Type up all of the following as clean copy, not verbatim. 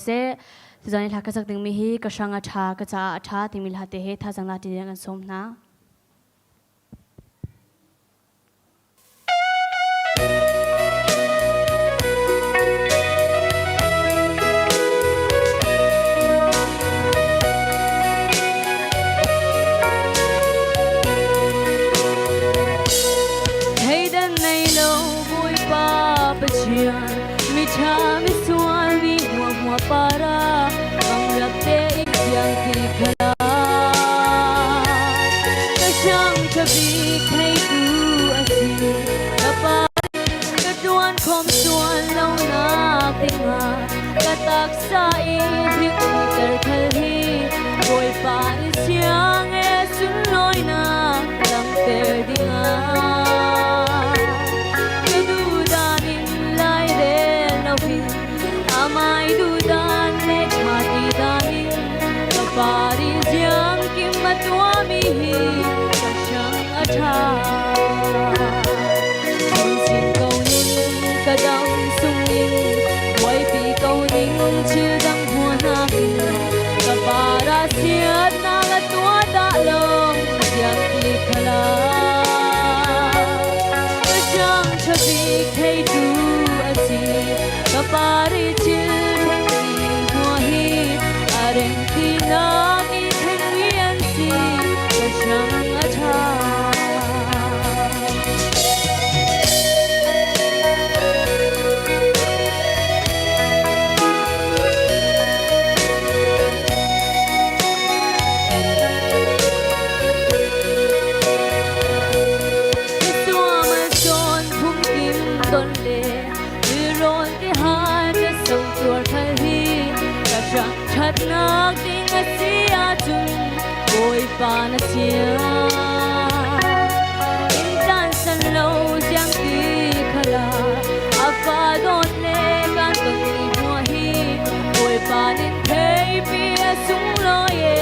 Seh, tuzan i hla ka sak dingmi hi ka hrang a ṭha, ka caah a ṭha timi hla te he thazaang la ti ding an sawm hna. Theidan nei lo Bawipa Pathian miṭha misual mi hmuahhmuah para bangrap te i tiang ti khala ka hrang ṭha bik theitu a si ka pa ka ṭuan khom sual lonak dingah ka taksa i thing khal hi Bawipa ni siang e sunlawinak langhter dingah ka duhdan in lai rel loin amai duhdan le ṭha ti dan in ka pari ziang kim a tuahmi hi ka hrang a ṭha. Sin ko ning ka dam sung ning buaipi ko ning thil dang hua nakin ka para siat na la tua dah long siang ti khala ka hrang ṭha bik theitu a si ka pari thil thengmi hua hi a rem ti nak i thengmi an si ka hrang a ṭha. Ṭhatnak ding a si ahcun Bawipa na siang. In caan san lo ziang ti khala a fa dawt le kan ton ni hua hi Bawipa nin theipi a sunglawi e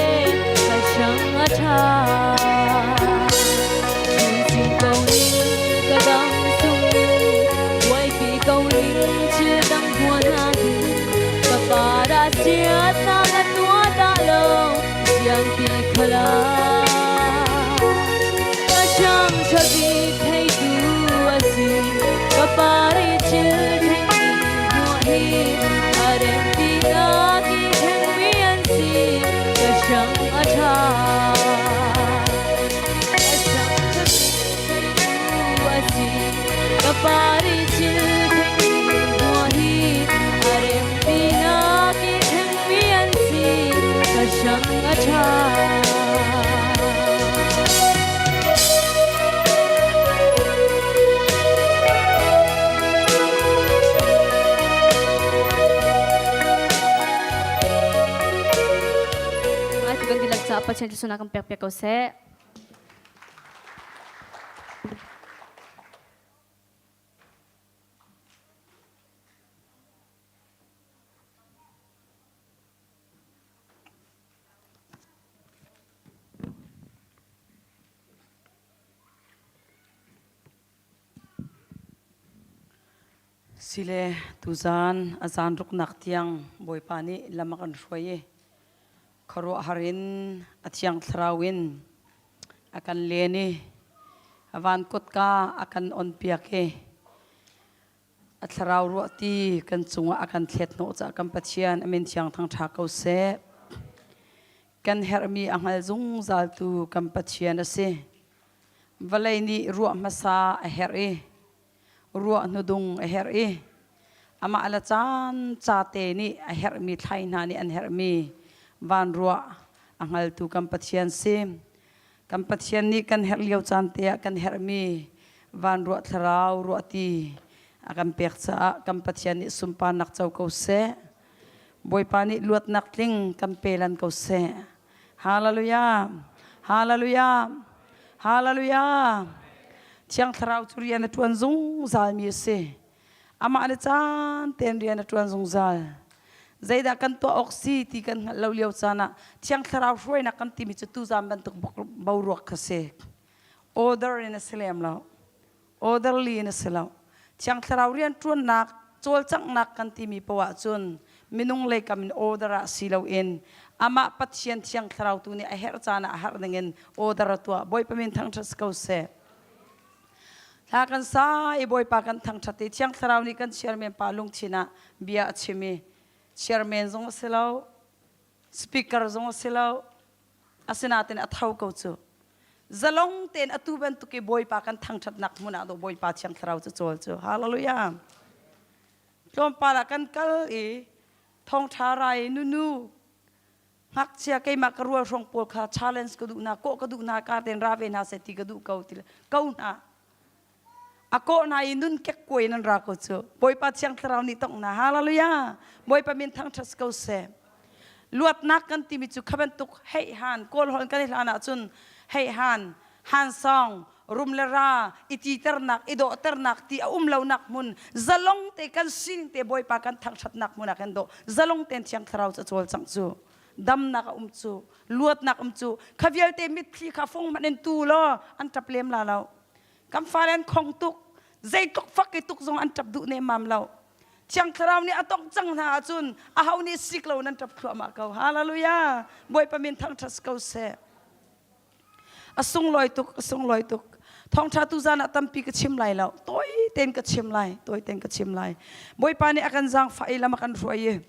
ka hrang a ṭha. Sin ko ning ka dam sung ning buaipi ko ning thil dang hua hna hi ka para siat na la tua dah lo siang ti khala ka hrang ṭha bik theitu a si ka pari thil thengmi hmuah hi a rem ti nak i thengmi an si ka hrang a ṭha ka hrang ṭha bik theitu a si ka pari thil thengmi hmuah hi a rem ti nak i thengmi an si ka hrang a ṭha. Kan dihlak caah Pathian thluachuahnak kan pek piak ko seh. Sile tuzaan a zaan ruknak tiang Bawipa nih lam a kan hruai i khuaruahhar in a thiang thlarau in a kan len i a van kutka a kan onpiak i A thlarau ruahti kan cungah a kan thlet hnawh caah kan Pathian a min thiang thangṭha ko seh. Kan herhmi a hngal zungzaltu kan Pathian a si. Vawlei nih ruah hmasa a herh i ruah hnudung a herh i amah le caan cate nih a herhmi thlai hna nih an herhmi van ruah a hngaltu kan Pathian si. Kan Pathian nih kan herh lio caan te ah kan herhmi van ruah thlarau ruahti a kan pek caah kan Pathian nih sunparnak co ko seh. Bawipa nih luatnak tling kan pe lan ko seh. Hallelujah! Hallelujah! Hallelujah! Thiang Thlarau cu rian a ṭuan zungzalmi a si. Amah le caan tein rian a ṭuan zungzal. Zeidah kan tuah awk si ti kan hngalh lo lio caan ah Thiang Thlarau hruainak kan timi cu tuzaan bantuk boruak kha si. Order in a si lem lo. Orderly in a si lo. Thiang Thlarau rian ṭuannak, cawlcanghnak kan timi poah cun Minung lei kam in order ah si loin amah Pathian Thiang Thlarau tu nih a herh caan ah a harh ningin order a tuah. Bawipa min thangṭhat si ko seh. Thla kan sa i Bawipa kan thangṭhat i Thiang Thlarau nih kan chairman pa lungthin ah bia a chim i chairman zong a si lo, speaker zong a si lo, asinain a tho ko cu. Zalong tein atu bantuk i Bawipa kan thangṭhatnak hmun ah Bawipa Thiang Thlarau cu cawl cu. Hallelujah. Tlawmpal ah kan kal i thawngṭha rai nunu ngakchia keimah ka rual hrawng pawl kha challenge ka duh hna kawh ka duh hna kar tein ra ve hna seh ti ka duh ko ti ko hna a kawh hna i nun kekkuai nan ra ko cu Bawipa Thiang Thlarau nih tongh hna hallelujah Bawipa min thangṭhat ko seh luatnak kan timi cu kha bantuk hei han kawl holh kan i hlan ahcun hei han han song rum le ra i titernak i dawhternak ti a um lonak hmun zalong te kan sining te Bawipa kan thangṭhatnak hmun ah kan dawh zalong tein Thiang Thlarau cu a cawlcangh cu damnak a um cu luatnak um cu kha vialte mitthli kha fung hmanh in tu law an ṭap lem la lo kan fale an khong tuk zeitluk fak i tuk zong an ṭap duh nemmam lo Thiang Thlarau nih a tongh cang hna ahcun aho nih sik lo nan ṭap thluahmah ko hallelujah Bawipa min thangṭhat ko seh A sunglawi tuk, a sunglawi tuk. Thawngṭha tu zan ah tampi ka chim lai lo. Tawi tein ka chim lai, tawi tein ka chim lai. Bawipa nih a kan zaangfah i lam a kan hruai i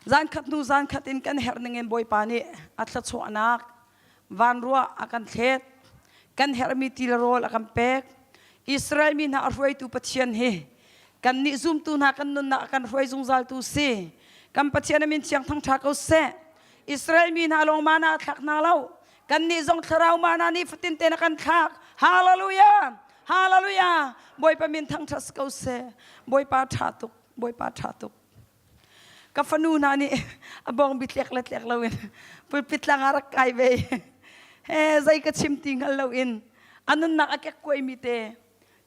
zan khat hnu zan khat in kan herh ning in Bawipa nih a thluachuahnak vanruah a kan thlet. Kan herhmi ti le rawl a kan pek. Israel mi hna a hruaitu Pathian hi kannih zumtu hna kan nunnak a kan hruai zungzaltu si. Kan Pathian a min thiang thangṭha ko seh. Israel mi hna lawng mana a thlak hna lo. Kannih zong thlarau mana nih fatin tein a kan thlak. Hallelujah! Hallelujah! Bawipa min thangṭhat si ko seh. Bawipa ṭha tuk. Bawipa ṭha tuk. Ka fanu hna nih a bawng bi tlek le tlek loin pulpit tlang ah rak kai ve. He zei ka chim ti hngal loin a nunnak a kekkuaimi te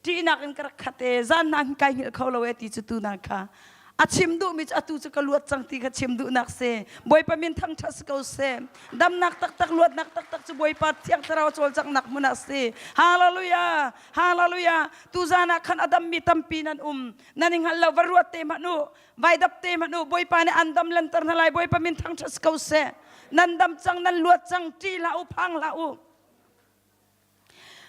ṭihnak in ka rak khat e zan hna hin kai hngilh kho lo e ti cu tu na kha a chim duhmi cu atu cu ka luat cang ti kha chim duhnak si Bawipa min thangṭhat si ko seh damnak taktak luatnak taktak cu Bawipa Thiang Thlarau cawlcanghnak hmun ah si hallelujah hallelujah tuzan ah khan a dammi tampi nan um nan i hngal lo va ruat te hmanh u vaidap te hmanh u Bawipa nih an dam lanter hna lai Bawipa min thangṭhat si ko seh nan dam cang nan luat cang ṭih hlah u phang hlah u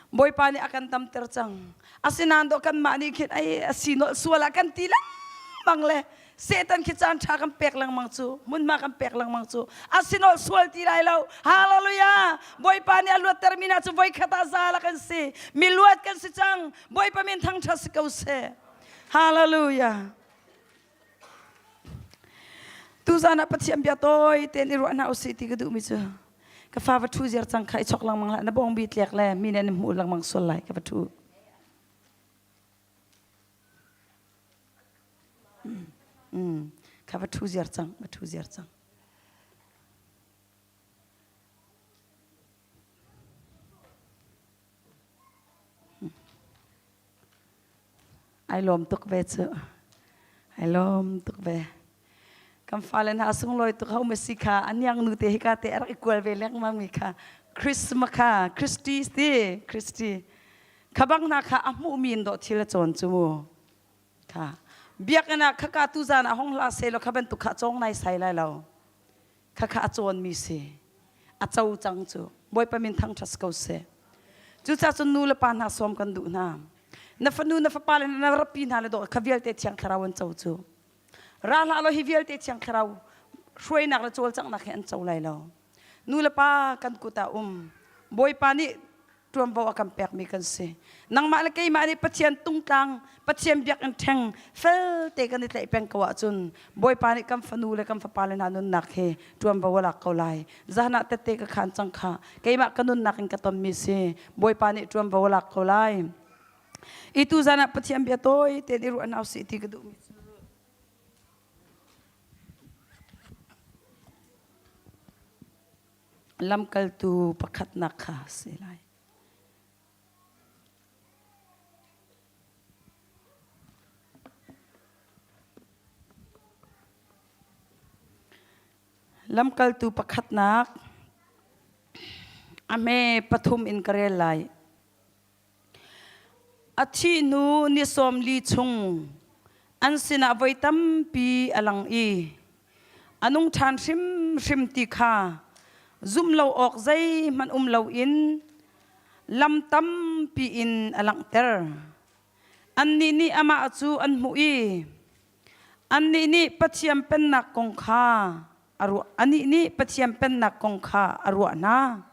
Bawipa nih a kan damter cang. Asinain dawh kanmah nih khin ai a si nolh sual ah kan ti lengmang le Satan khi caan ṭha kan pek lengmang cu hmunhma kan pek lengmang cu a si nolh sual ti lai lo. Hallelujah! Bawipa nih a luatter mi hna cu voikhat ah za la kan si. Mi luat kan si cang. Bawipa min thangṭhat si ko seh. Hallelujah! Tuzan ah Pathian bia tawi tein i ruah hna usih ti ka duhmi cu ka fa va ṭhu ziar cang kha i chok lengmang hlah na bawngbi tlek le mi nih an hmuh lengmang sual lai ka va ṭhu. Mm, kha va ṭhu ziar cang, va ṭhu ziar cang. Ai lawm tuk ve cu. Ai lawm tuk ve. Kan fale hna sunglawi tuk ho si kha aniang nu te hika te a rak i kual ve lengmang mi kha Christmas kha Christy ti Christy kha bang hna kha a hmuh mi in dawh thil a cawn cu mu kha biakinn ah khaka tu zan ah hong hla se lo kha bantuk kha cawng nai sai lai lo Khakha a cawnmi si. A co cang cu. Bawipa min thangṭhat ko seh. Cucaah cun nu le pa hna sawm kan duh hna. Na fanu na fapa le na rapi hna le dawh kha vialte Thiang Thlarau an co cu. Ra hlah law hi vialte Thiang Thlarau hruainak le cawlcanghnak hi an co lai lo. Nu le pa kan kut ah um. Bawipa nih ṭuanvo a kan pekmi kan si. Nangmah le keimah nih Pathian tungtlang, Pathian biakinn ṭheng felte kan i tlaih peng ko ahcun Bawipa nih kan fanu le kan fapa le hna nunnak hi ṭuanvo a lak ko lai. Zan ah tette ka khaan cang kha keimah ka nunnak in ka tonmi si. Bawipa nih ṭuanvo a lak ko lai. I tu zan ah Pathian bia tawi tein i ruah hna usih ti ka duhmi cu Lamkaltu pakhatnak kha a si lai. Lamkaltu pakhatnak a hme pathum in ka rel lai. A thih hnu ni 40 chung. An sinah voi tampi a lang i a nung ṭhan hrimhrim ti kha zumh lo awk zeihmanh um loin lam tampi in a langhter. Annih nih amah cu an hmuh i annih nih Pathian Pennak kong kha a ruah anih nih Pathian Pennak kong kha a ruah hna.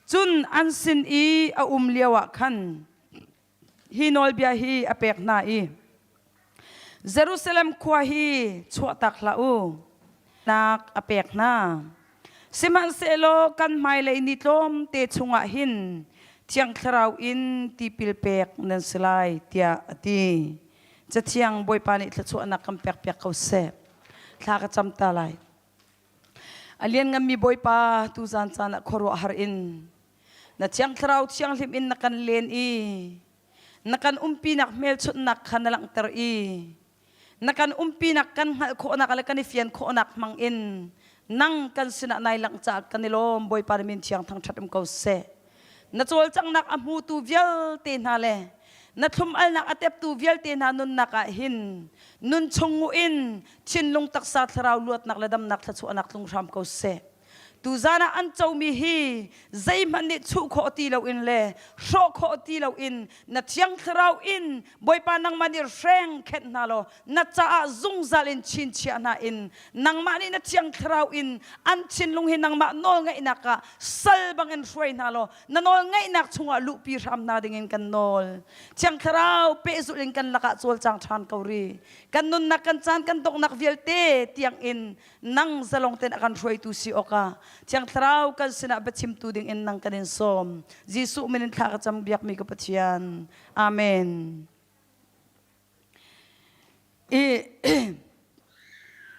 Cun an sin i a um lioah khan hi nawlbia hi a pek hna i Jerusalem khua hi chuahtak hlah u nak a pek hna. Sihmanhsehlaw kan hmailei ni tlawmte chungah hin Thiang Thlarau in tipil pek nan si lai tiah a ti. Cathiang Bawipa nih thluachuahnak kan pekpiak ko seh. Thla ka cam ta lai. A liannganmi Bawipa, tuzan caan ah khuaruahhar in na Thiang Thlarau thianghlim in na kan len i na kan umpinak hmelchunhnak kha na langhter i na kan umpinak kan hngalh khawhnak le kan i fian khawhnak hmang in nang kan sinah nai langh caah kan i lawm. Bawipa na min thiang thangṭhat um ko seh. Na cawlcanghnak a hmutu vialte hna le na thlum-alnak a teptu vialte hna nunnak ah hin nun chung in thinlung taksa thlarau luatnak le damnak thluachuahnak tlung hram ko seh. Tuzan ah an comi hi zeihmanh nih chuh khawh ti loin le hrawh khawh ti loin na thiang thlarau in Bawipa nangmah nih hreng khenh hna law na caah zungzal in chinchiah hna in nangmah nih na thiang thlarau in an thinlung hi nangmah nawlngaihnak ah sal bangin hruai hna law na nawlngaihnak chungah luhpi hram hna dingin kan nawl. Thiang thlarau pehzulh in kan lakah cawlcang ṭhan ko ri. Kan nunnak kan caan kan donghnak vialte tiangin nang zalong ten a kan hruaitu si awkah Thiang Thlarau kan sinah biachimtu ding in nang kan in sawm. Jesuh min in thla ka cam biakmi ka Pathian. Amen. I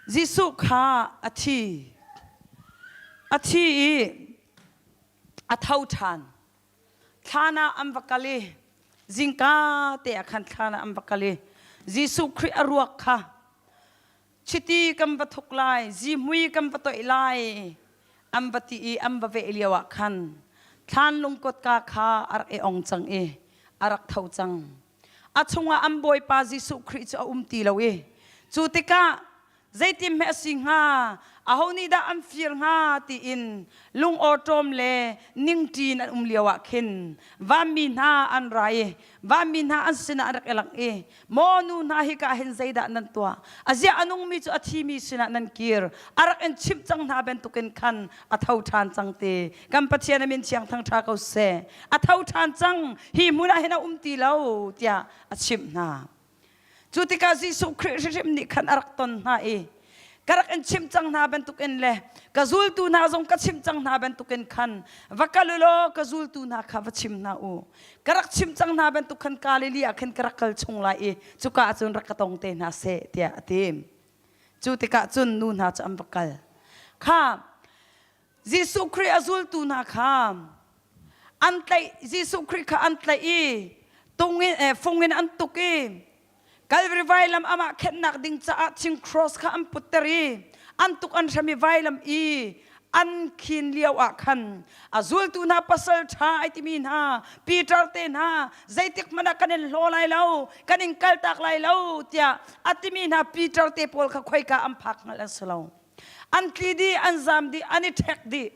Jesuh kha a thi. A thi i a tho ṭhan. Thlan ah an va kal i zingka te ah khan thlan ah an va kal i Jesuh Khrih a ruak kha chiti kan va thuk lai, zihmui kan va toih lai an va ti i an va veh lio ah khan thlan lungkawtka kha a rak i ong cang i a rak tho cang. A chungah an Bawipa Jesuh Khrih cu a um ti lo i cu tikah zeitin hme a si hnga aho nih dah an fir hnga tiin lungawṭawm le ningṭin an um lio ah khin vanmi hna an ra i vanmi hna an sinah an rak i langh i maw nu hna hika hin zeidah nan tuah aziah a nungmi cu a thimi sinah nan kir a rak in chimh cang hna bantukin khan a tho ṭhan cang ti kan Pathian a min thiang thangṭha ko seh a tho ṭhan cang hi hmun ah hin a um ti lo tiah a chimh hna cu tikah Jesuh Khrih hrimhrim nih khan a rak ton hna i ka rak in chimh cang hna bantukin le ka zultu hna zong ka chimh cang hna bantukin khan va kal u law ka zultu hna kha va chim hna u ka rak chimh cang hna bantuk khan Galilee ah khin ka rak kal chung lai i cuka ah cun rak ka tong te hna seh tiah a ti cu tikah cun nu hna cu an va kal kha Jesuh Khrih a zultu hna kha an tlaih Jesuh Khrih kha an tlaih i tung in eh, fung in an tuk i Calvary vailam amah khenhnak ding caah thing cross kha an putter i an tuk an hrem i vailam i an khin lio ah khan a zultu hna pasal ṭha ai timi hna Peter te hna zeitik hmanh ah kan in hlaw lai lo kan in kaltak lai lo tiah a timi hna Peter te pawl kha khoika an phak hngalh an si lo an tli dih an zam dih an i ṭhek dih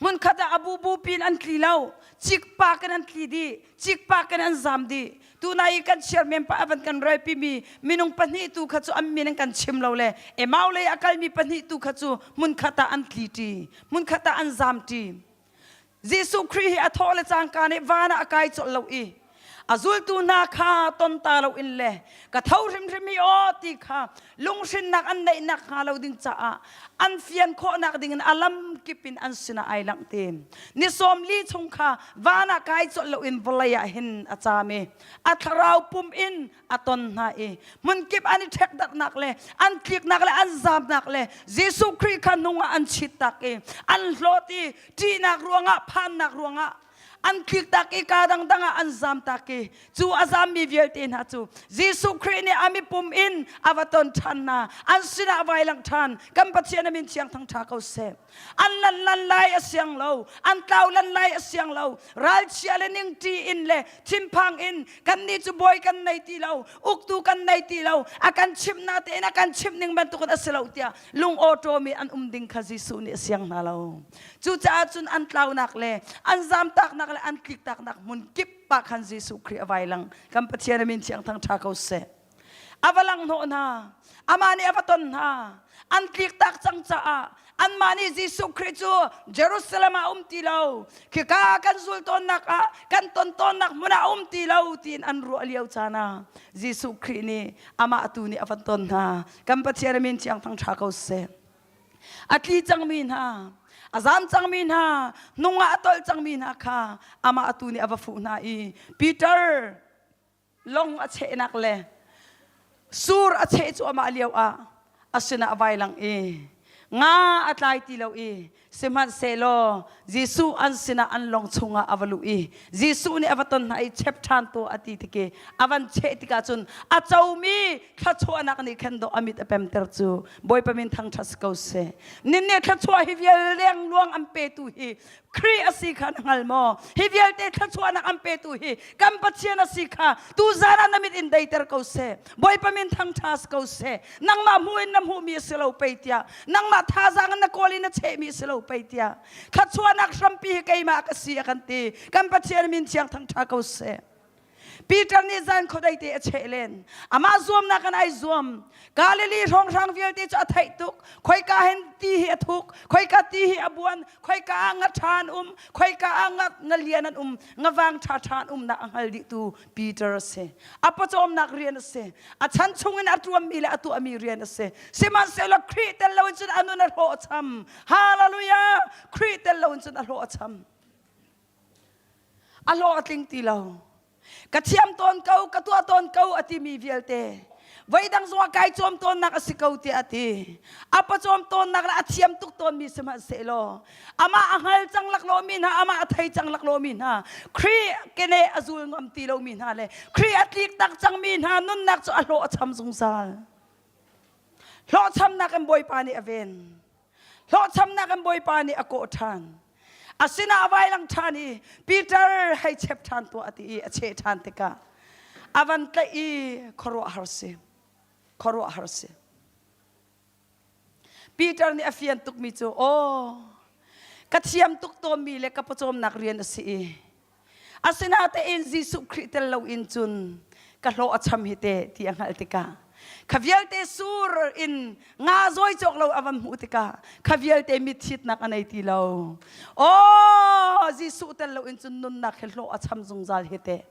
Hmunkhat ah a bubu pin an tli lo. Cikpak in an tli dih. Cikpak in an zam dih. Tunai i kan chairman pa a van kan relpi mi minung pahnih tu kha cu an min an kan chim lo le Emau lei a kalmi pahnih tu kha cu hmunkhat ah an tli ṭi. Hmunkhat ah an zam ṭi. Jesuh Khrih hi a thawh le cangka nih van ah a kai colh lo i a zultu hna kha ton ta loin le ka tho hrimhrim hi aw ti kha lunghrinnak an neihnak hnga lo ding caah an fian khawhnak ding in a lam kip in an sinah ai langh te ni sawm li chung kha van ah kai colh loin vawlei ah hin a caam i a thlarau pum in a ton hna i hmunkip an i ṭhekdarhnak le an tliknak le an zamnak le Jesuh Khrih kha hnung ah an chit tak i an hlawt i ṭihnak ruangah phannak ruangah. An tliktak i kaa dangdang ah an zamtak i cu a zammi vialte hna cu Jesuh Khrih nih a mipum in a va ton ṭhan hna. An sinah vai langh ṭhan. Kan Pathian a min thiang thangṭha ko seh. An lan lan lai a siang lo. An tlau lan lai a siang lo. Ralchia le ningṭi in le thinphang in kannih cu bawi kan nei ti lo, uktu kan nei ti lo, a kan chimh na tein a kan chimh ning bantukin a si lo tiah lung awṭawm i an um ding kha Jesuh nih a siang hna lo. Cucaah cun an tlaunak le an zamtaknak le an tliktaknak hmun kip ah khan Jesuh Khrih a vai lang. Kan Pathian a min thiang thangṭha ko seh. A va lang hnawh hna. Amah nih a va ton hna. An tliktak cang caah anmah nih Jesuh Khrih cu Jerusalem ah a um ti lo. Khika kan zul tawnnak ah kan ton tawnnak hmun ah a um ti lo tiin an ruah lio caan ah Jesuh Khrih nih amah tu nih a van ton hna. Kan Pathian a min thiang thangṭha ko seh. A tli cangmi hna, a zam cangmi hna, hnung ah a tolh cangmi hna kha amah tu nih a va fuh hna i Peter long a chehnak le sur a cheh cuahmah lio ah a sinah a vai lang i nga a tlai ti lo i sihmanhsehlaw Jesuh an sinah an lawng chungah a va luh i Jesuh nih a va ton hna i chep ṭhan tuah a ti tik i a van cheh tikah cun a comi thluachuahnak nih khan dawh a mit a pemter cu Bawipa min thangṭhat si ko seh. Nin nih thluachuah hi vial lengluang an petu hi Khrih a si kha na hngal maw? Hi vialte thluachuahnak an petu hi kan Pathian a si kha tuzan ah na mit in deiter ko seh. Bawipa min thangṭha si ko seh. Nangmah hmuh in na hmuhmi a si lo pei tiah. Nangmah thazaang in na kawl in na chehmi a si lo pei tiah. Thluachuahnak hrampi hi keimah ka si a kan ti. Kan Pathian min thiang thangṭha ko seh. Peter nih zan khuadei te a cheh len. Amah zuamnak in ai zuam. Galilee hrawnghrang vialte cu a theih tuk. Khoika hen ti hi a thuk, khoika ti hi a buan, khoika ah nga ṭha an um, khoika ah nga, nga lian an um, nga vang ṭha ṭha an umnak a hngal dihtu Peter a si. A pawcawmnak rian a si. A chan chungin a ṭuammi le a tuahmi rian a si. Sihmanhsehlaw Khrih tel loin cun a nun a hlawh a cham. Hallelujah! Khrih tel loin cun a hlawh a cham. A hlawh a tling ti lo. Ka thiam tawn ko, ka tuah tawn ko a timi vialte voidang zongah kai cawm tawnnak a si ko tiah a ti. A pawcawm tawnnak le a thiam tuk tawnmi sihmanhsehlaw amah a hngal cang laklawmi hna, amah a thei cang laklawmi hna, Khrih kene a zul ngam ti lomi hna le Khrih a tlik tak cangmi hna nunnak cu a hlawh a cham zungzal. Hlawhchamnak in Bawipa nih a ven. Hlawhchamnak in Bawipa nih a kawh ṭhan. A sinah a vailang ṭhan i Peter hei chep ṭhan tuah a ti i a cheh ṭhan tikah a van tlaih i khuaruahhar si. Khuaruahhar si. Peter nih a fian tukmi cu aw ka thiam tuk tawnmi le ka pawcawmnak rian a si i Asinain Jesuh Khrih tel loin cun ka hlawh a cham hi te ti a hngalh tikah kha vialte sur in nga zawi cawk lo a van hmuh tikah kha vialte mitthitnak a nei ti lo. Aw Jesuh tel loin cun nunnak hi hlawh a cham zungzal hi te.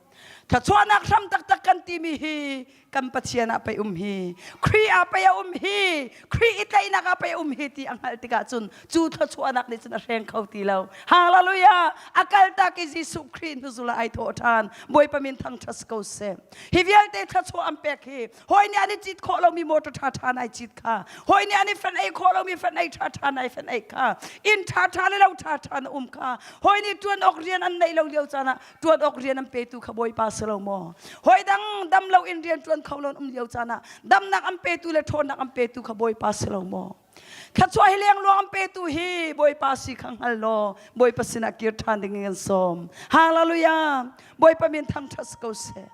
Thluachuahnak hram taktak kan timi hi kan Pathian ah pei um hi Khrih ah pei a um hi Khrih i tlaihnak ah pei um hi ti a hngalh tikah cun cu thluachuahnak nih cun a hreng kho ti lo. Hallelujah! A kaltak i Jesuh Khrih hnuzul ah ai thawh ṭhan. Bawipa min thangṭhat ko seh. Hi vialte thluachuah an pek hi hawi nih an i cit khawh lomi motor ṭhaṭha nai cit kha hawi nih an i fenh ei khawh lomi fenh ei ṭhaṭha nai fenh ei kha inn ṭhaṭha le lo ṭhaṭha na um kha hawi nih ṭuan awk rian an neih lo lio caan ah ṭuan awk rian an petu kha Bawipa si lo maw? Hawi dang dam lo in rian ṭuan kho lo um lio caan ah damnak an petu le ṭhawnnak an petu kha Bawipa si lo maw? Thluachuah hi lengluang an petu hi Bawipa si kha hngal law Bawipa sinah kir ṭhan ding in kan sawm. Hallelujah! Bawipa min thangṭhat si ko seh.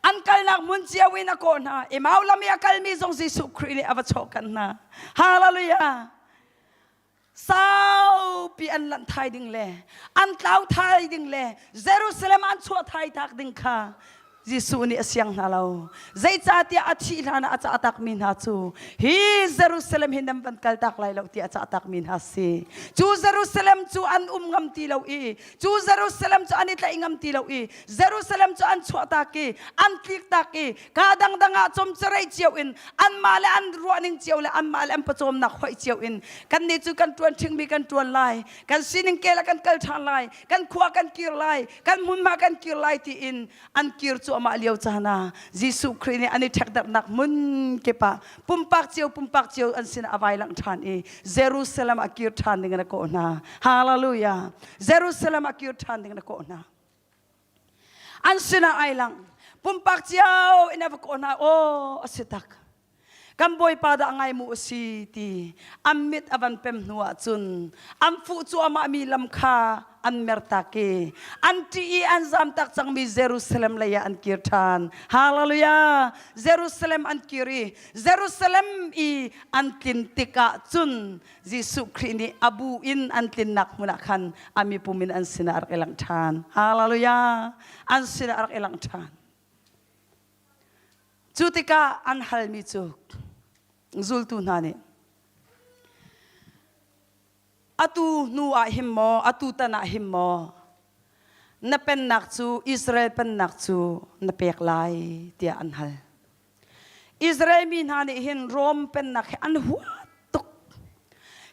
An kalnak hmun cio in a kawh hna. Emau lam i a kalmi zong Jesuh Khrih nih a va chawhkanh hna. Hallelujah! Saupi an lanh thai ding le an tlau thai ding le Jerusalem an chuah thai tak ding kha Jesuh nih a siang hna lo. Zeicahtiah a thih hlan ah a cah takmi hna cu hi Jerusalem hi nan van kal tak lai lo tiah a cah takmi hna si. Cu Jerusalem cu an um ngam ti lo i cu Jerusalem cu an i tlaih ngam ti lo i Jerusalem cu an chuah tak i an tlik tak i Kaa dangdang ah cawmcarei cio in anmah le an ruahning cio le anmah le an pawcawmnak hoih cio in kannih cu kan ṭuan ṭhingmi kan ṭuan lai, kan sining kel ah kan kal ṭhan lai, kan khua kan kir lai, kan hmunhma kan kir lai tiin an kir cuahmah. cuahmah lio caan ah Jesuh Khrih nih an i ṭhekdarhnak hmun kip ah pumpak cio pumpak cio an sinah a vai langh ṭhan i Jerusalem ah kir ṭhan ding in a kawh hna. Hallelujah! Jerusalem ah kir ṭhan ding in a kawh hna. An sinah ai lang. Pumpak cio in a va kawh hna. Aw, a si tak. Kan Bawipa dah ngai mu a si ti an mit a van pem hnu ahcun an fuh cuahmah mi lam kha an mertak i an ṭih i an zamtak cangmi Jerusalem lei ah an kir ṭhan. Hallelujah! Jerusalem an kir i Jerusalem i an tlin tikah cun Jesuh Khrih nih a bu in an tlinnak hmun ah khan a mipum in an sinah a rak i langh ṭhan. Hallelujah! An sinah a rak i langh ṭhan. Cu tikah an halmi cu zultu hna nih atu hnu ah him maw atu tan ah him maw na pennak cu Israel pennak cu na pek lai tiah an hal. Israel mi hna nih hin Rom pennak hi an huat tuk.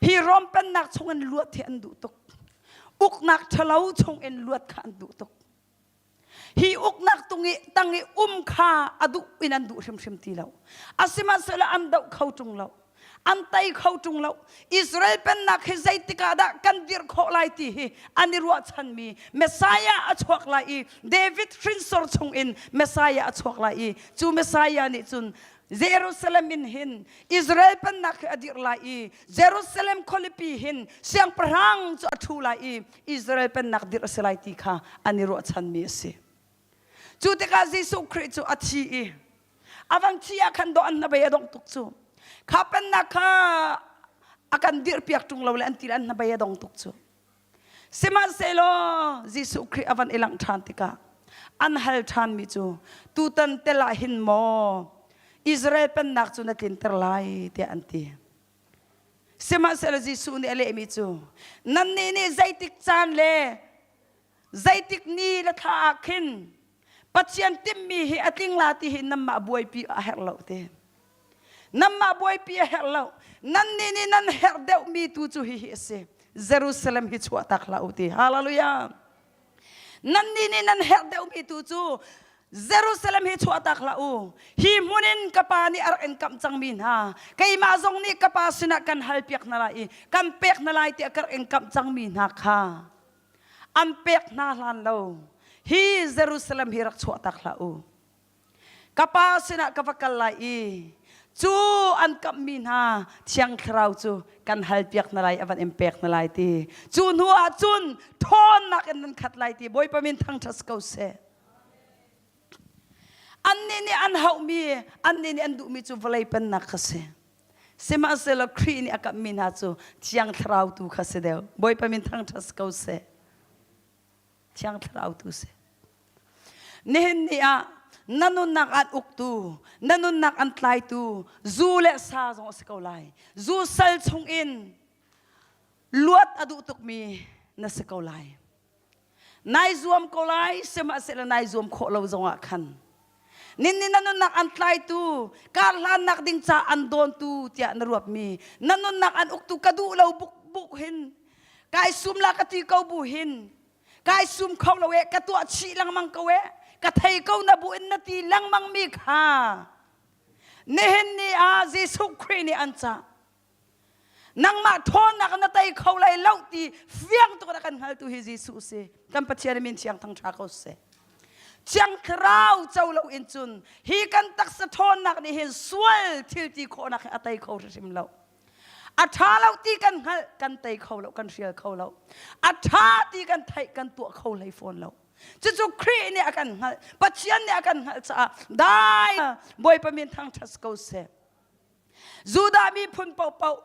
Hi Rom pennak chungin luat hi an duh tuk. Uknak ṭhalo chungin luat kha an duh tuk. Hi uknak tung i tang i um kha a duh in an duh hrimhrim ti lo. Asihmanhsehlaw an doh kho ṭung lo. An tei kho ṭung lo. Israel pennak hi zeitik ah dah kan dirh khawh lai ti hi an i ruahchanmi Messiah a chuak lai i David hrinsor chungin Messiah a chuak lai i cu Messiah nih cun Jerusalem in hin Israel pennak hi a dirh lai i Jerusalem khualipi hin siangpahrang cu a ṭhu lai i Israel pennak dirh a si lai ti kha an i ruahchanmi a si. Cu tikah Jesuh Khrih cu a thi i a van thi ah khan dawh an hnabei a dongh tuk cu. Kha pennak kha a kan dirhpiak ṭung lo le an ti le an hnabei a dong tuk cu. Sihmanhsehlaw Jesuh Khrih a van i langh ṭhan tikah an hal ṭhanmi cu tutan tel ah hin maw Israel pennak cu na tlinter lai tiah an ti. Sihmanhsehlaw Jesuh nih a lehmi cu nannih nih zeitik caan le zeitik ni le thla ah khin Pathian timhmi hi a tling la ti hi nanmah buaipi a herh lo te. Nanmah buaipi a herh lo. Nannih nih nan herh deuhmi tu cu hihi a si. Jerusalem hi chuahtak hlah u ti. Hallelujah. Nannih nih nan herh deuhmi tu cu Jerusalem hi chuahtak hlah u. Hi hmun in ka pa nih a rak in kamh cangmi hna, keimah zong nih ka pa sinah kan halpiak hna lai i kan pek hna lai tiah ka rak in kamh cangmi hna kha an pek hna hlan lo. Hi Jerusalem hi rak chuahtak hlah u. Ka pa sinah ka va kal lai i cu an kamhmi hna Thiang Thlarau cu kan halpiak hna lai, a van in pek hna lai ti. Cu hnu ah cun ṭhawnnak in nan khat lai ti. Bawipa min thangṭhat ko seh. Annih nih an hauhmi, annih nih an duhmi cu vawlei pennak kha si. Sihmanhsehlaw Khrih nih a kamhmi hna cu Thiang Thlarau tu kha si deuh. Bawipa min thangṭhat ko seh. Thiang Thlarau tu si. Nihin ni ah na nunnak an uktu, na nunnak an tlaitu, zu le sa zong a si ko lai. Zu sal chungin luat a duh tukmi na si ko lai. Nai zuam ko lai, sihmanhsehlaw nai zuam khawh lo zongah khan Ninni na nunnak an tlaitu, kar hlannak ding ca an dawntu tiah na ruatmi, na nunnak an uktu ka duh lo buk buk hin, kai sum la ka ti ko bu hin, kai sum kho lo e, ka tuah chih lengmang ko e, ka thei ko na bu in na ti lengmang mi kha, nihin ni ah Jesuh Khrih nih an cah. Nangmah ṭhawnnak na tei kho lai lo ti fiang tuk in a kan hngaltu hi Jesuh si. Kan Pathian min thiang thangṭha ko seh. Thiang Thlarau co lo in cun hi kan taksa ṭhawnnak nih hin sual thil ti khawhnak hi a tei kho hrimhrim lo. A ṭha lo ti kan hngalh kan tei kho lo, kan hrial kho lo. A ṭha ti kan theih kan tuah kho hlei fawn lo. Cucu Khrih nih a kan hngalh, Pathian nih a kan hngalh caah dai Bawipa min thangṭhat ko seh. Judah miphun paohpaoh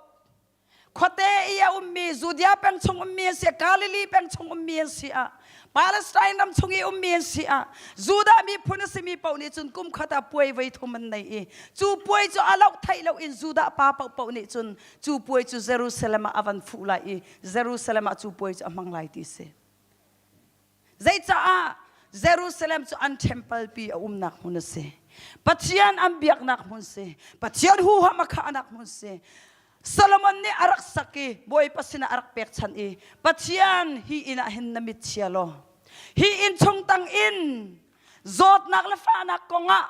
khuate i a ummi Judea peng chung ummi an si ah Galilee peng chung ummi an si ah Palestine ram chung i ummi an si ah Judah miphun a simi paoh nih cun kum khat ah puai voi thum an nei i cu puai cu a loh theih lo in Judah pa paohpaoh nih cun cu puai cu Jerusalem ah a van fuh lai i Jerusalem ah cu puai cu a hmang lai ti si. Zeicaah Jerusalem cu an temple pi a umnak hmun a si. Pathian an biaknak hmun si. Pathian huham a khahnak hmun si. Solomon nih a rak sak i Bawipa sinah a rak pekchanh i Pathian hi inn ah hin na mit chia law hi inn chung tang in. Zawtnak le fahnak kongah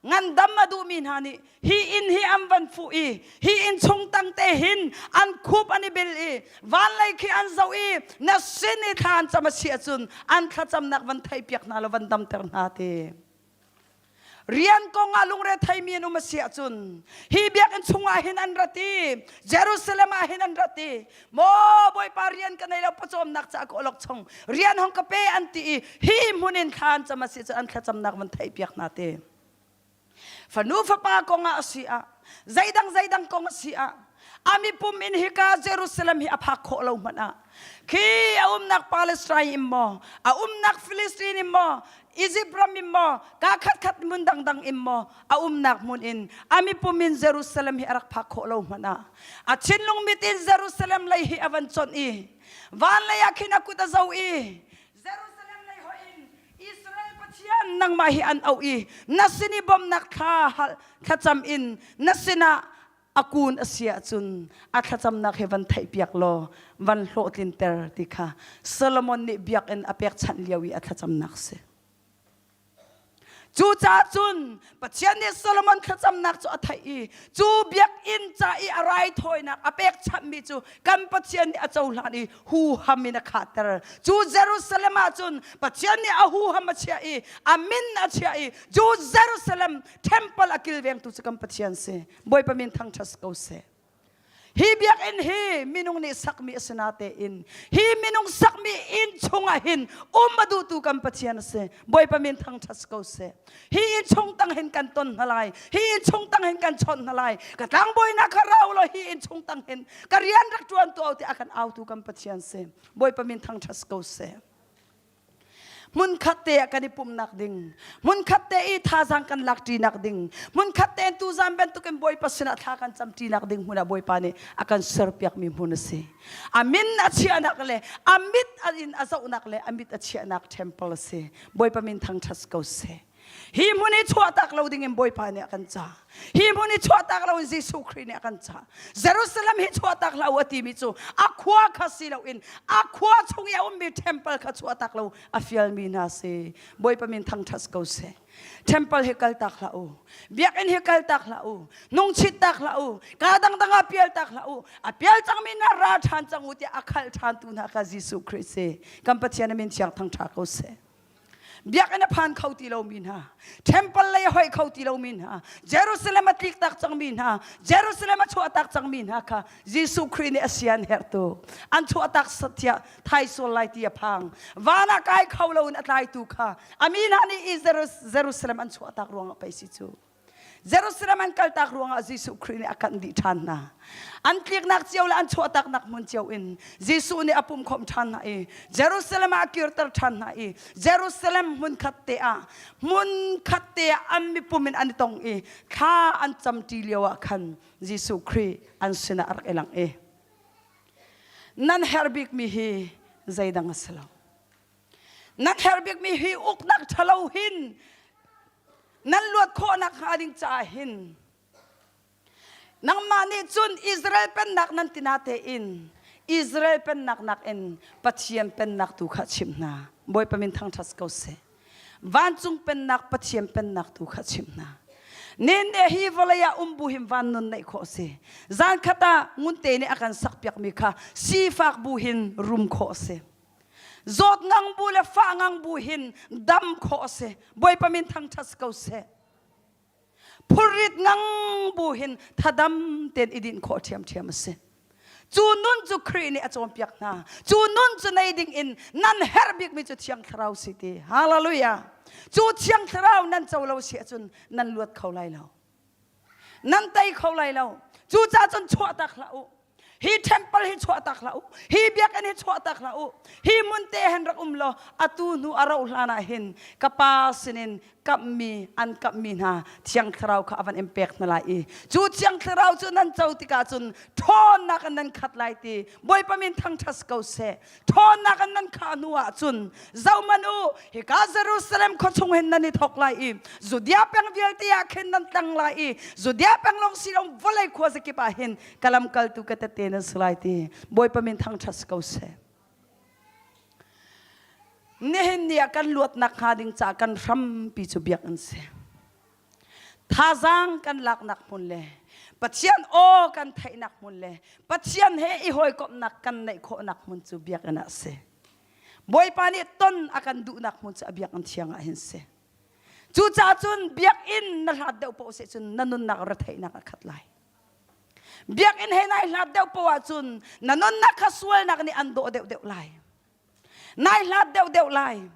ngandam a duhmi hna nih hi inn hi an van fuh i hi inn chung tang te hin an khup an i bil i vanlei khi an zoh i na sin i thla an cam a si ahcun an thlacamnak van theihpiak hna law van damter hna ti. Rian kong ah lungre theimi an um a si ahcun hi biakinn chungah hin an rat i Jerusalem ah hin an rat i maw Bawipa rian ka nei lo pawcawmnak caah ka awlok chung rian hong ka pe an ti i hi hmun in thla an cam a si ahcun an thlacamnak van theihpiak hna te. Fanu fapa kong ah a si ah zeidang zeidang kong a si ah a mipum in hika Jerusalem hi a phak khawh lo hmanh ah khi a umnak Palestine in maw a umnak Philistine in maw Egypt ram in maw ka khatkhat hmun dangdang in maw a umnak hmun in a mipum in Jerusalem hi a rak phak khawh lo hmanh ah a thinlung mit in Jerusalem lei hi a van chonh i van lei ah khin a kut a zo i Jerusalem lei hoih in Israel Pathian nangmah hi an auh i na sin i bawmhnak thla thlacam in na sinah a kun a si ahcun a thlacamnak hi van theihpiak law van hlawhtlinter ti kha Solomon nih biakinn a pekchanh lio i a thlacamnak si. Cucaah cun Pathian nih Solomon thlacamnak cu a theih i cu biakinn ca i a raithawinak a pekchanhmi cu kan Pathian nih a cohlan i huham in a khahter. Cu Jerusalem ah cun Pathian nih a huham a chiah i a min a chiah i cu Jerusalem temple a kilvengtu cu kan Pathian si. Bawipa min thangṭhat ko seh. Hi biakinn hi minung nih sakmi a si natein hi minung sakmi inn chungah hin um a duhtu kan Pathian a si. Bawipa min thangṭhat ko seh. Hi inn chung tang hin kan ton hna lai. Hi inn chung tang hin kan chawnh hna lai. Ka tlangbawi kha rau law hi inn chung tang hin ka rian rak ṭuan tu ti a kan autu kan Pathian si. Bawipa min thangṭhat ko seh. Hmunkhat te ah kan i pumhnak ding, hmunkhat te i thazaang kan lak ṭinak ding, hmunkhat tein tuzaan bantukin Bawipa sinah thla kan cam ṭinak ding hmun ah Bawipa nih a kan serpiakmi hmun a si. A min a chiahnak le a mit in a zohnak le a mit a chiahnak temple a si. Bawipa min thangṭhat ko seh. Hi hmun i chuahtak lo ding in Bawipa nih a kan cah. Hi hmun i chuahtak lo in Jesuh Khrih nih a kan cah. Jerusalem hi chuahtak hlah u a timi cu a khua kha si loin a khua chung i a ummi temple kha chuahtak lo a fialmi hna si. Bawipa min thangṭhat ko seh. Temple hi kaltak hlah u. Biakinn hi kaltak hlah u. Nungchit tak hlah u. Ka dangdang ah pial tak hlah u. A pial cangmi hna ra ṭhan cang u tiah a khalh ṭhantu hna kha Jesuh Khrih si. Kan Pathian a min thiang thangṭha ko seh. Biakinn a phan kho ti lomi hna, temple lei a hoih kho ti lomi hna, Jerusalem a tlik tak cangmi hna, Jerusalem a chuahtak cangmi hna kha Jesuh Khrih nih a sian herhtu. An chuahtak tiah thai sual lai ti a phang. Van ah kai kho loin a tlaitu kha a mi hna nih Jerusalem an chuahtak ruangah pei si cu. Jerusalem an kaltak ruangah Jesuh Khrih nih a kanh dih ṭhan hna. An tliknak cio le an chuahtaknak hmun cio in Jesuh nih a pumkhawmh ṭhan hna i Jerusalem ah a kirter ṭhan hna i Jerusalem hmunkhat te ah hmunkhat te ah an mipum in an i tong i thla an camṭi lio ah khan Jesuh Khrih an sinah a rak i langh i nan herh bikmi hi zeidang a si lo. Nan herh bikmi hi uknak ṭhalo hin nan luat khawhnak hnga ding caah hin nangmah nih cun Israel pennak nan ti natein Israel pennak nakin Pathian pennak tu kha chim hna. Bawipa min thangṭhat ko seh. Vancung pennak Pathian pennak tu kha chim hna. Nen ne hi vawlei ah um bu hin van nun neih khawh si. Zan khat ah ngunte nih a kan sakpiakmi kha sifak bu hin rum khawh si. Zawt ngang bu le fah ngang bu hin dam khawh a si. Bawipa min thangṭhat ko seh. Phurrit ngang bu hin thadam tein i dinh khawh ṭhiamṭhiam a si. Cu nun cu Khrih nih a cawnpiak hna. Cu nun cu nei ding in nan herh bikmi cu Thiang Thlarau si ti. Hallelujah. Cu Thiang Thlarau nan co lo si ahcun nan luat kho lai lo. Nan tei kho lai lo. Cucaah cun chuahtak hlah u. Hi temple hi chuahtak hlah u. Hi biakinn hi chuahtak hlah u. Hi hmun te hin rak um law atu hnu a rauh hlan ah hin ka pa sinin kamhmi an kamhmi hna Thiang Thlarau kha a van in pek hna lai i cu Thiang Thlarau cu nan co tikah cun ṭhawnnak in nan khat lai ti Bawipa min thangṭhat ko seh. Ṭhawnnak in nan khah hnu ah cun zohmanh u hika Jerusalem khua chung hin nan i thawk lai i Judea peng vialte ah khin nan tlang lai i Judea peng lawng si lo vawlei khua zakip ah hin ka lamkaltu ka tette nan si lai ti Bawipa min thangṭhat si ko seh. Nihin ni ah kan luatnak hnga ding caah kan hrampi cu biakinn si. Thazaang kan laknak hmun le Pathian aw kan theihnak hmun le Pathian he i hawikomhnak kan neih khawhnak hmun cu biakinn ah si. Bawipa nih ton a kan duhnak hmun cu a biakinn thiang ah hin si. Cucaah cun biakinn na hlat deuh paoh seh cun na nunnak retheihnak a khat lai. Biakinn he nai hlat deuh paoh ahcun na nunnak kha sualnak nih an dawh deuhdeuh lai. Nai hlat deuhdeuh lai.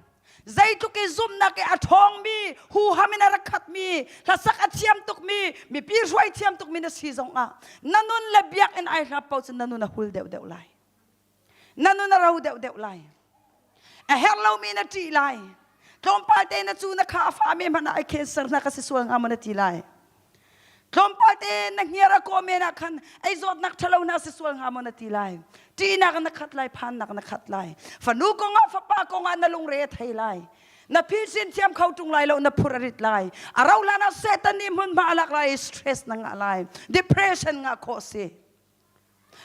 Zeitluk i zumhnak i a ṭhawngmi, huham in a rak khatmi, hlasak a thiam tukmi, mipi hruai thiam tukmi na si zongah na nun le biakinn ai hlat paoh cun na nun a hul deuhdeuh lai. Na nun a ro deuhdeuh lai. A herh lomi na ṭih lai. Tlawmpal te na cu na kha a fami hmanh ah ai cancer na ka si sual hnga maw na ti lai. Tlawmpal te na hniar a kaw men ah khan ei zawtnak ṭhalo hna si sual hnga maw na ti lai. Ṭihnak na khat lai, phannak na khat lai. Fanu kongah fapa kongah na lungre a thei lai. Na phisin thiam kho ṭung lai lo, na phur a rit lai. A rauh hlan ah Satan nih hmunhma a lak lai i stress na ngah lai. Depression ngah khawh si.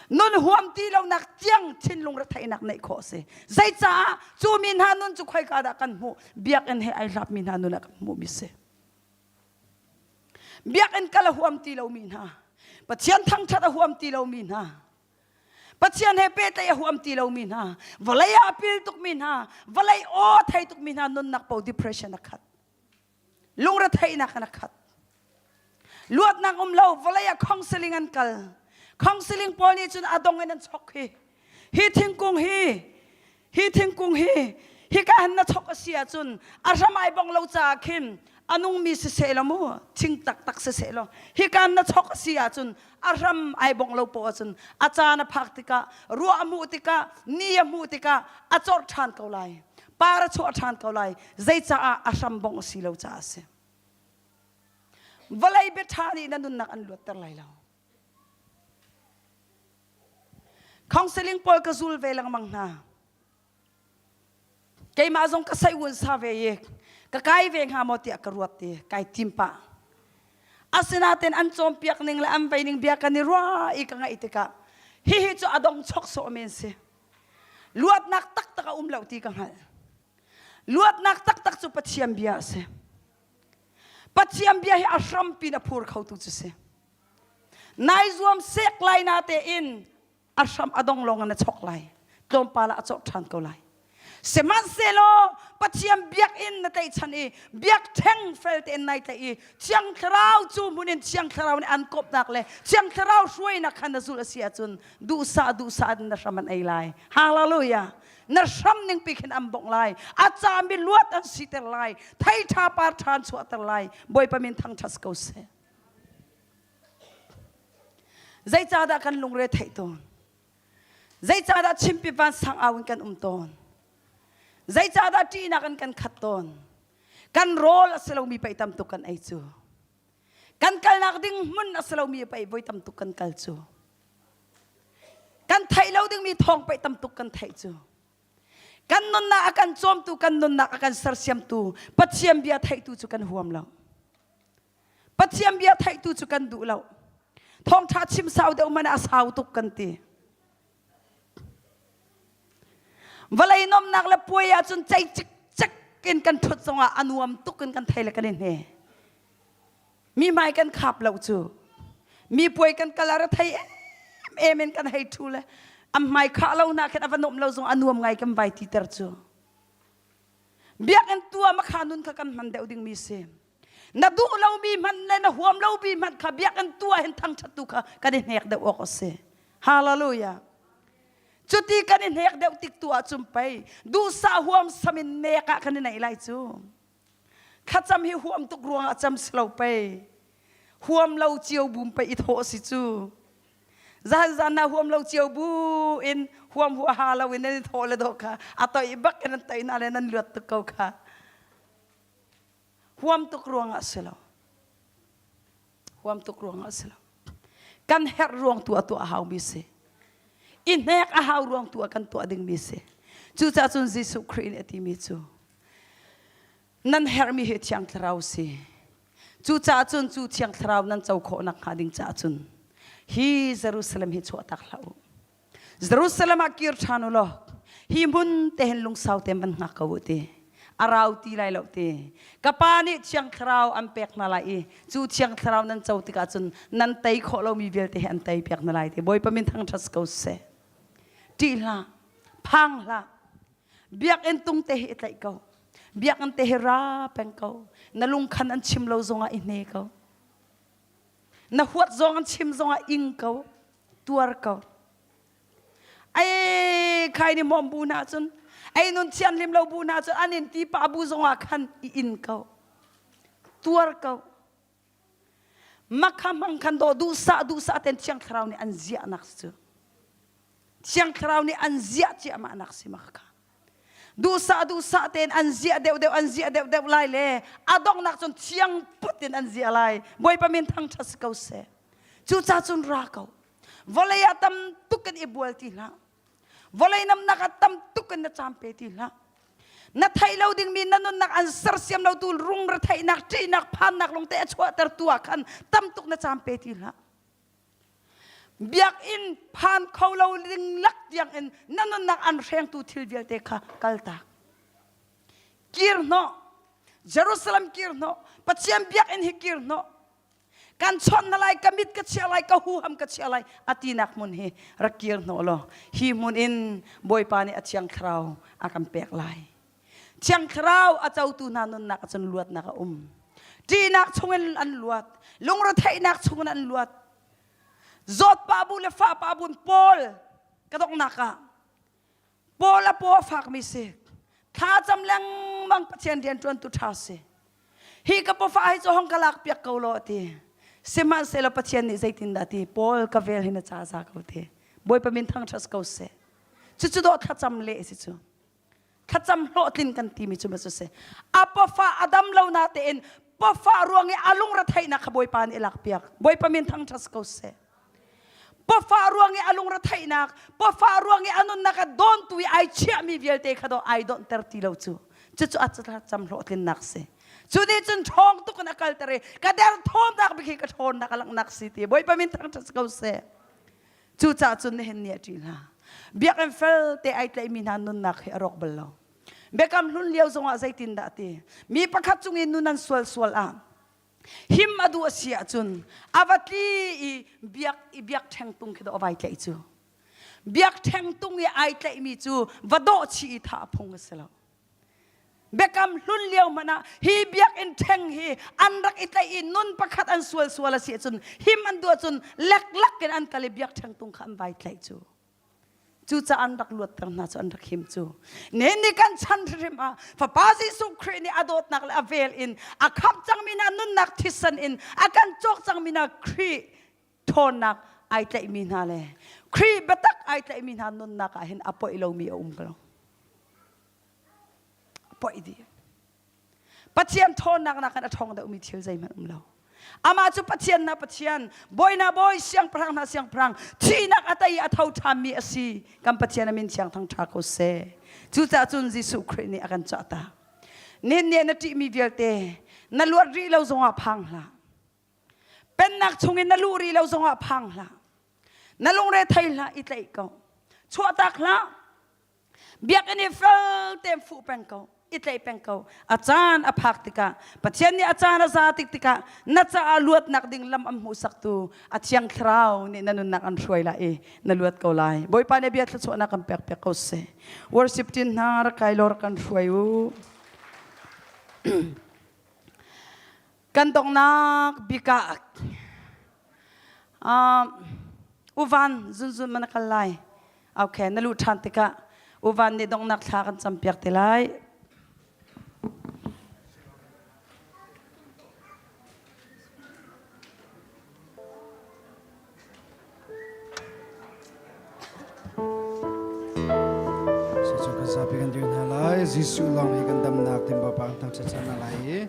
Nun huam ti lonak tiang thinlung retheihnak neih khawh si. Zeicaah cu mi hna nun cu khoika dah kan hmuh? Biakinn he ai hlapmi hna nun ah kan hmuhmi si. Biakinn kal a huam ti lomi hna, Pathian thangṭhat a huam ti lomi hna, Pathian he pehtlaih a huam ti lomi hna, vawlei ah a pil tukmi hna, vawlei aw thei tukmi hna nunnak po depression a khat. Lungretheihnak in a khat. Luatnak um lo, vawlei ah counseling an kal. Counseling pawl nih cun a dong in an chok hi. Hi thingkung hi, hi thingkung hi, hika hin na chok a si ahcun a hram ai bong lo caah khin a nungmi siseh law mu thing taktak siseh law hika na chok a si ahcun a hram ai bong lo poah ahcun a caan a phak tikah ruah a hmuh tikah ni a hmuh tikah a corh ṭhan ko lai par a chuah ṭhan ko lai zeicaah a hram bongh a si lo caah a si vawlei biaṭha nih na nunnak an luatter lai lo Counseling pawl ka zul ve lengmang hna. Keimah zong ka sai un sa ve i ka kai ve hnga maw tiah ka ruat i kai tim pah. Asinain an cawnpiak ning le an vei ning bia kan i ruah i ka ngaih tikah hihi cu a dong chok sawh men si. Luatnak taktak a um lo ti ka hngalh. Luatnak taktak cu Pathian bia a si. Pathian bia hi a hrampi in a phur khotu cu si. Nai zuam sek lai na tein a hram a dong lawng in a chok lai. Tlawmpal ah a cawh ṭhan ko lai. Sihmanhsehlaw Pathian biakinn na tlaihchan i biakṭheng fel tein nai tlaih i Thiang Thlarau cu hmun in Thiang Thlarau nih an kawpnak le Thiang Thlarau hruainak kha na zulh a si ahcun duhsah duhsah in na hram an ei lai. Hallelujah! Na hram ning pi khin an bongh lai. A cami luat an siter lai. Thei ṭha par ṭha an chuahter lai. Bawipa min thangṭhat ko seh. Zeicahdah kan lungre theih tawn? Zeicahdah chimpi vansang au in kan um tawn? Zeicahdah ṭihnak in kan khat tawn? Kan rawl a si lomi pei tam tuk kan ei cu. Kan kalnak ding hmun a si lomi pei voi tam tuk kan kal cu. Kan theih lo dingmi thawng pei tam tuk kan theih cu. Kan nunnak a kan cawmtu, kan nunnak a kan sersiamtu, Pathian bia theihtu cu kan huam lo. Pathian bia theihtu cu kan duh lo. Thawngṭha chim sau deuh hmanh ah a sau tuk kan ti. Vawlei nomnak le puai ahcun cei cikcek in kan ṭhut zongah a nuam tuk in kan thei le kan i hne. Mi hmai kan khap lo cu. Mi puai kan kal ah thei em em in kan hei ṭhu le am hmai khah lo na khin a va nuam lo zong a nuam ngai kan vai titer cu. Biakinn tua makha nun kha kan hman deuh dingmi si. Na duh lomi hmanh le na huam lomi hmanh kha biakinn tu ah hin thangṭhattu kha kan i hnek deuh awk a si. Hallelujah. Cuti kan i hnek deuh tik tu ahcun pei duhsah huam sam in nek ah kan i neih lai cu. Thlacam hi huam tuk ruangah cam si lo pei. Huam lo cio bum pei i thawh si cu. Zan zan na huam lo cio bu in huam huaha lo in nan i thawh le dawh kha a toi bak in an toi na le nan luat tuk ko kha. Huam tuk ruangah si lo. Huam tuk ruangah si lo. Kan herh ruang tu a tuah a haumi si. I hnek a hau ruang tu ah kan tuah dingmi si. Cucaah cun Jesuh Khrih nih a timi cu nan herhmi hi Thiang Thlarau si. Cucaah cun cu Thiang Thlarau nan co khawh nakhnga ding caah cun hi Jerusalem hi chuahtak hlah u. Jerusalem ah kir ṭhan u law. Hi hmun te hin lungsau te van hngak ko u ti. A rau ti lai lo ti. Ka pa nih Thiang Thlarau an pek hna lai i cu Thiang Thlarau nan co tikah cun nan tei khawh lomi vialte hi an tei piak hna lai ti. Bawipa min thangṭhat ko seh. Ṭih hlah, phang hlah. Biakinn tung te hi i tlaih ko. Biakinn te hi ra peng ko. Na lungkhan an chim lo zongah i hne ko. Na huat zong an chim zongah ing ko. Tuar ko. Ai khai ni mom bu hna cun ai nun thianhlim lo bu hna cun an in ti pa bu zongah khan i in ko. Tuar ko. Makha hmang khan do duhsah duhsah ten Thiang Thlarau nih an ziahnak cu. Thiang Thlarau nih an ziah ciahmah nak si mak kha. Duhsah duhsah tein an ziah deuh deuh an ziah deuh deuh lai le a donghnak cun thiang put in an ziah lai. Bawipa min thangṭhat si ko seh. Cucaah cun ra ko. Vawlei ah tam tuk in i bual ti hlah. Vawlei namnak ah tam tuk in na caam pe ti hlah. Na theih lo dingmi na nunnak an sersiam lo tu rungre theihnak, ṭihnak, phannak lungte a chuahter tu ah khan tam tuk na caam pe ti hlah. Biakinn phan kho lo ding lak tiang in na nunnak an hrengtu thil vialte kha kaltak. Kir hnawh. Jerusalem kir hnawh. Pathian biakinn hi kir hnawh. Kan chawnh na lai, ka mit ka chia lai, ka huham ka chia lai a tinak hmun hi rak kir hnawh law hi hmun in Bawipa nih a Thiang Thlarau a kan pek lai. Thiang Thlarau a cotu hna nunnak ah cun luatnak a um. Ṭihnak chungin an luat, lungretheihnak chungin an luat. Zawtpa bu le fahpa bu Paul ka donghnak ah Paul a paw a fakmi si. Thlacam lengmang Pathian rianṭuantu ṭha si. Hi ka pafa hi cu hong ka lak piak ko law ti. Sihmanhsehlaw Pathian nih zeitindah ti Paul ka vel hi na ca za ko ti. Bawipa min thangṭhat ko seh. Cucu dawh thlacam leh si cu. Thlacam hlawhtlin kan timi cu ma cu si. A pafa a dam lo na tein pafa ruang i a lungre theihnak kha Bawipa nih a lak piak. Bawipa min thangṭhat ko seh. Pafa ruang i a lungre theihnak, pafa ruang i a nunnak a dawntu i ai chiahmi vialte kha do ai donhter ti lo cu. Cucu a cam hlawhtlinnak si. Cu nih cun ṭhawng tuk in a kalter i ka derthawmnak bik hi ka ṭhawnnak a langhnak si ti. Bawipa min thangṭhat ko seh. Cucaah cun nihin ni a ṭih hna. Biakinn fel te ai tlaihmi hna nunnak hi a rawk bal lo. Biakam hlun lio zongah zeitindah ti? Mi pakhat cung i nun an sual sual ah him a duh a si ahcun a va tli i biak i biakṭheng tung khi dawh a vai tlaih cu. Biakṭheng tung i ai tlaihmi cu va dawh chih i thah phung a si lo. Biakam hlun lio hmanh ah hi biakinn ṭheng hi an rak i tlaih i nun pakhat an sual sual a si ahcun him an duh ahcun leklak in an kal i biakṭheng tung kha an vai tlaih cu. Cucaah an rak luatter hna cu an rak him cu. Nihin ni kan chan hrimhrim ah Fapa Jesuh Khrih nih a dawtnak le a vel in a khamh cangmi hna nunnak thisen in a kan cawk cangmi hna Khrih ṭhawnnak ai tlaihmi hna le Khrih biatak ai tlaihmi hna nunnak ah hin a poih lomi a um ko. A poih dih. Pathian ṭhawnnak nakin a ṭhawng deuhmi thil zeihmanh um lo. Amah cu Pathian na Pathian, bawi na bawi, siangpahrang hna siangpahrang, thihnak a tei i a tho ṭhanmi a si. Kan Pathian a min thiang thangṭha ko seh. Cucaah cun Jesuh Khrih nih a kan cahtak. Nihin ni ah na ṭihmi vialte na luat rih lo zongah phang hlah. Pennak chungin na luh rih lo zongah phang hlah. Na lungre thei hlah, i tlaih ko. Chuahtak hlah. Biakinn i fel tein fuh peng ko, i tlaih peng ko. A caan a phak tikah, Pathian nih a caan a za tik tikah na caah luatnak ding lam an hmuhsaktu a Thiang Thlarau nih na nunnak an hruai lai i na luat ko lai. Bawipa nih bia thluachuahnak kan pek piak ko seh. Worship team hna rak kai law rak kan hruai u. Kan donghnak bik ah uvan zunzun man a kal lai. Okay, na luh ṭhan tikah uvan nih donghnak thla kan campiak te lai. Cucu kan zapi kan dir hna lai. Jesuh lawng hi kan damnak tin Bawipa kan thangṭhat cang hna lai i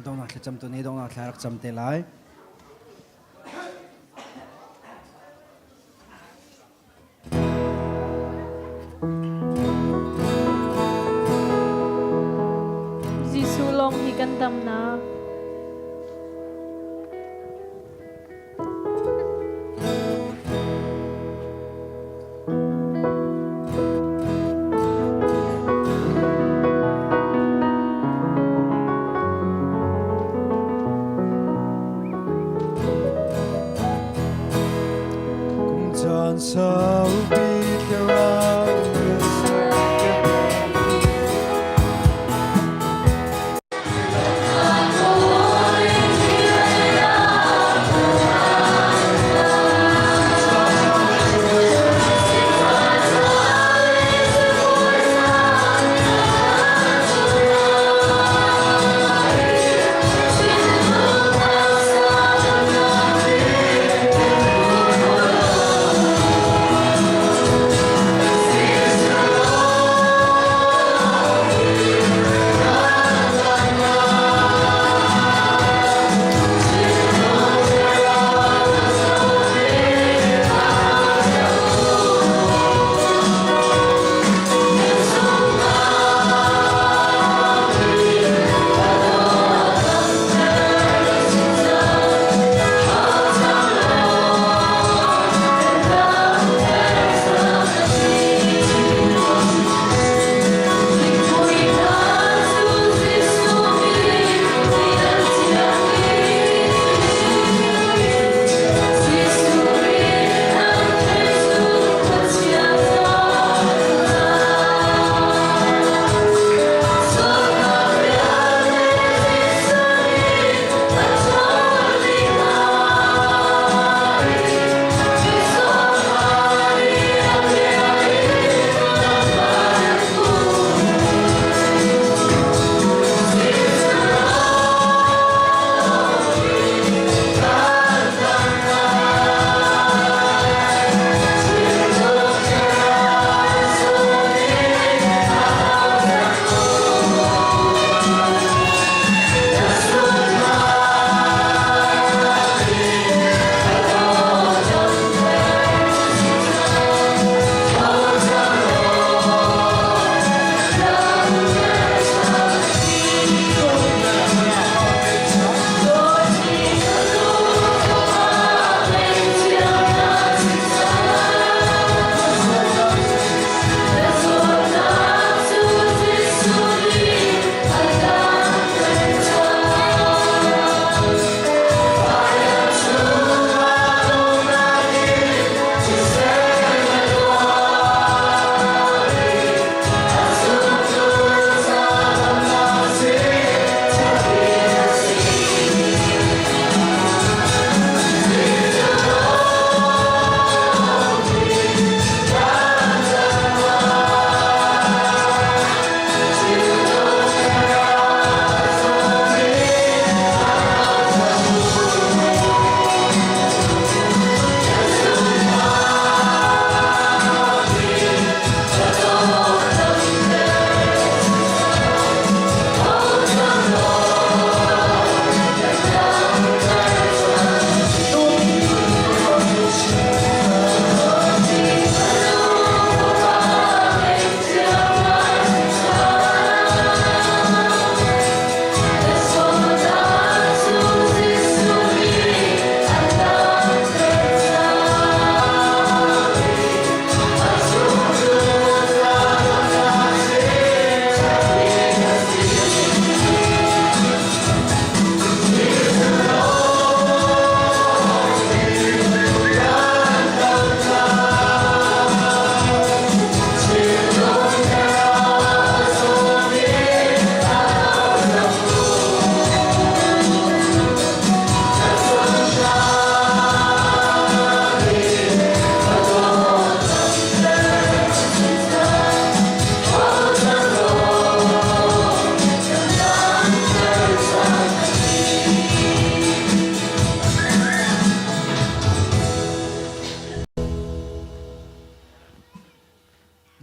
donghnak thlacam tu nih donghnak thla rak cam te lai. Jesuh lawng hi kan damnak. Caan saupi thlarau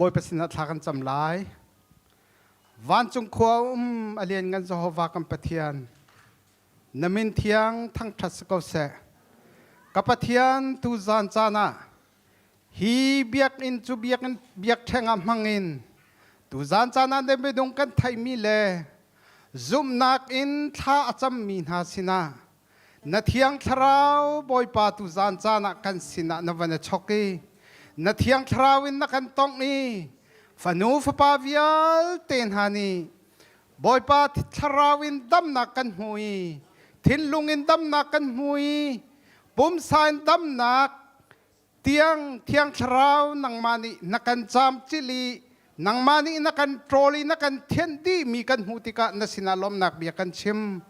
Bawipa sinah thla kan cam lai. Vancung khua um a lianngan Jehovah kan Pathian, na min thiang thangṭhat si ko seh. Ka Pathian, tuzan caan ah Hi biakinn cu biakinn biakṭheng ah hmang in tuzan caan ah minung kan theihmi le zumhnak in thla a cammi hna sinah na Thiang Thlarau Bawipa tuzan caan ah kan sinah na van i chok i na Thiang Thlarau in na kan tongh i fanu fapa vialte hna nih Bawipa Thlarau in damnak kan hmu i thinlung in damnak kan hmu i pumsa in damnak. Tiang Thiang Thlarau nangmah nih na kan caam chil i nangmah nih na kan ṭawl i na kan thianh dihmi kan hmuh tikah na sinah lawmhnak bia kan chim.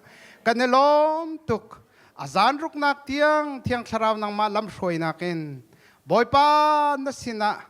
Kan i lawm tuk. A zan ruknak tiang Thiang Thlarau nangmah lamhruainak in Bawipa na sinah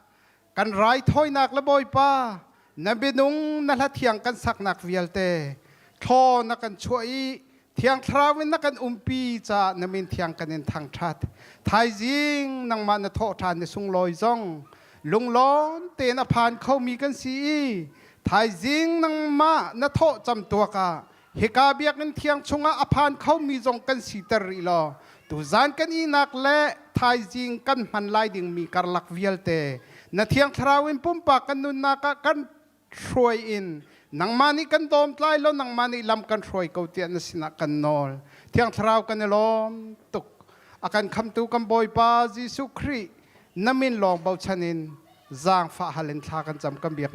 kan raithawinak le Bawipa na minung na hla thiang kan saknak vialte thlaw na kan chuah i Thiang Thlarau in na kan umpi caah na min thiang kan in thangṭhat. Thaizing nangmah na thawh ṭhan ni sunglawi zong lunglawm tein a phan khomi kan si i thaizing nangmah na thawh camtuak ah hika biakinn thiang chungah a phan khomi zong kan siter rih law tuzan kan ihnak le thaizing kan hman lai dingmi karlak vialte na Thiang Thlarau in pumpak kan nunnak ah kan hruai in nangmah nih kan dawmtlai lo, nangmah nih lam kan hruai ko tiah na sinah kan nawl. Thiang Thlarau, kan i lawm tuk. A kan khamtu kan Bawipa Jesuh Khrih na min lawng bochan in zaangfah hal in thla kan cam, kan biak.